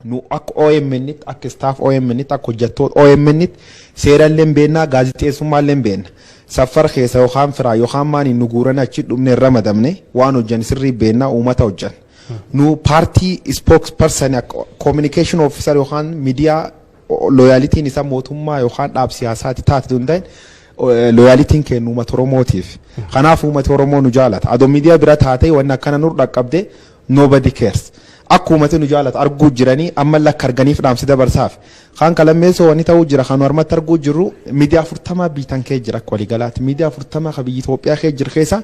Nu akka OMN, akka staff OMN, akka hojjettoota OMN, seerallee hin beennaa, gaazixeessummaallee hin beenna. Saffar keessa yookaan firaa yookaan maaniin nu guuran achi dhumne irra madamne waan hojjan sirrii beennaa, uummata hojjan. Nu paartii spokesperson, communication officer yookaan miidiyaa loyaltyn isaa mootummaa yookaan dhaab siyaasaati taate hin ta'in, loyaltyn kennu uummata Oromootiif. Kanaaf uummata Oromoo nu jaalata. Adoo miidiyaa bira taatee wanni akkana nur dhaqqabde, nobody cares. Akka uummati nu jaalatu arguu jiranii, amma lakka arganiif dhaamsi dabarsaaf. Kan kalammeessoo wanni ta'uu jira, kan harmatti arguu jirru, miidiyaa 40 biitan kee jira akka waliigalaatti. Miidiyaa 40 ka biyya Itoophiyaa kee jiru keessa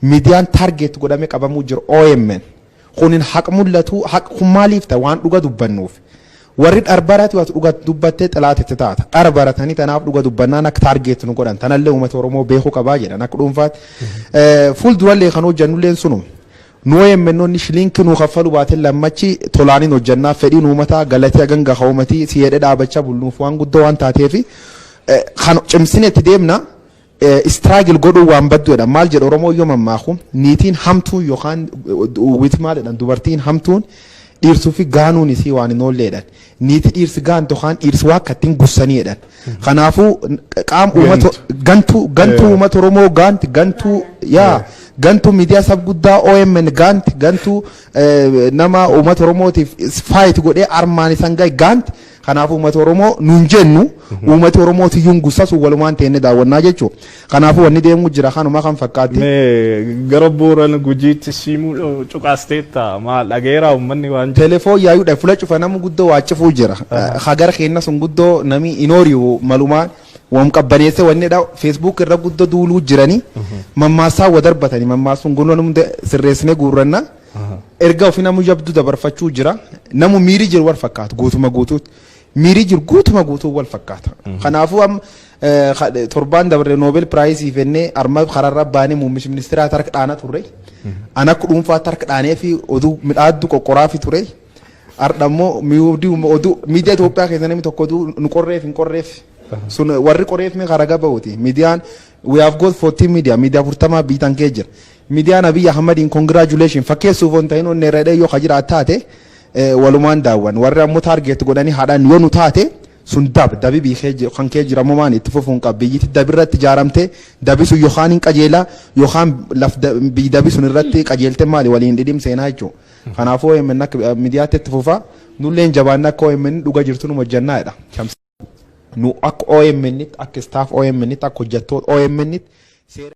miidiyaan target godhamee qabamuu jiru OMN. Kunin haq mul'atu, haq kun maaliif ta'e? Waan dhuga dubbannuuf. Warri dharbarati waan dhuga dubbattee xilaatetti taata. Dharbaratanii tanaaf dhuga dubbannaan akka target nu godhan. Tanallee uummata Oromoo beekuu qabaa jedhan akka dhuunfaatti. Fuuldurallee kan hojjannulleen sunuma. Nu OMN shilinkii nu kaffalu baatee lammachi tolaaniin hojjannaa. Fedhiin uummataa galatee haganga uummatii si hedhee dhaabachaa bulnuuf waan guddoo waan taateefi kan cimsine itti deemna. Struggle godhuu waan badduudha. Maal jedhu Oromoo yoo mammaaku? Niitiin hamtuun yookaan witi maal jedhan, dubartiin hamtuun dhiirsuu fi gaanuun isii waan hin oolleedhan. Niiti dhiirsi gaantu yookaan dhiirsi waa akka ittiin gussanii jedhan. Kanaafuu qaam uummata gantuu, gantuu uummata Oromoo gaanti, gantuu yaa gantuu miidiyaa sab guddaa OMN gaanti, gantuu nama uummata Oromootiif fight godhee armaan isan gahe gaanti. Kanaafuu uummata Oromoo nuun jennu, uummati Oromootiyyuu gussasu walumaan teenne daawwannaa jechuudha. Kanaafuu wanni deemuu jira kanuma kan fakkaatti. Mee gara Boorana Gujiitti siimuu cuqaasteetta, maal dhageeraa uummanni waan jedhu? Telefoon yaayuudha fula cufa, nama guddoo waacifuu jira. Hagara keenya sun guddoo nami inooriyu malumaan wam qabbaneesse wanni dha. Facebook irra guddoo duuluu jiranii, mammaasaa wa darbatanii, mammaasuun gunoo namni sirreessinee guurranna. Erga ofii namu jabdu dabarfachuu jira. Namu miirii jiru wal fakkaata guutuma guutuutti. Miirii jiru guutuma guutuu wal fakkaata. Kanaafuu amma torbaan dabarre Nobel Prize fennee arma kararra baanee muummichi ministeeraa harka dhaana turre. An akka dhuunfaatti harka dhaanee fi oduu midhaaddu qoqqoraa fi ture. Har'a immoo oduu miidiyaa Itoophiyaa keessa namni tokko oduu nu qorreef hin qorreef. Sun warri qoreef mee karaa bahuti. Miidiyaan, we have got 14 media, miidiyaa 40 biitan kee jira. Miidiyaan Abiy Ahmadiin congratulation fakkeessuuf on ta'in onnee irra yoo ka taate walumaan daawwan. Warri ammoo target godhanii haadhaan yoo nu taate, sun dab dabi biikee kan kee jira ammoo maan itti fufuun qaba. Biyyatti dabi irratti ijaaramte, dabi sun yookaan hin qajeelaa yookaan laf dabi sun irratti qajeelte maali waliin dhidhim seenaa jechuudha. Kanaafuu OMN akka miidiyaatti itti fufaa, nulleen jabaanna, akka OMN dhuga jirtu nu hojjannaa jedha. Nu akka OMN, akka staff OMN, akka hojjettoota OMN seera.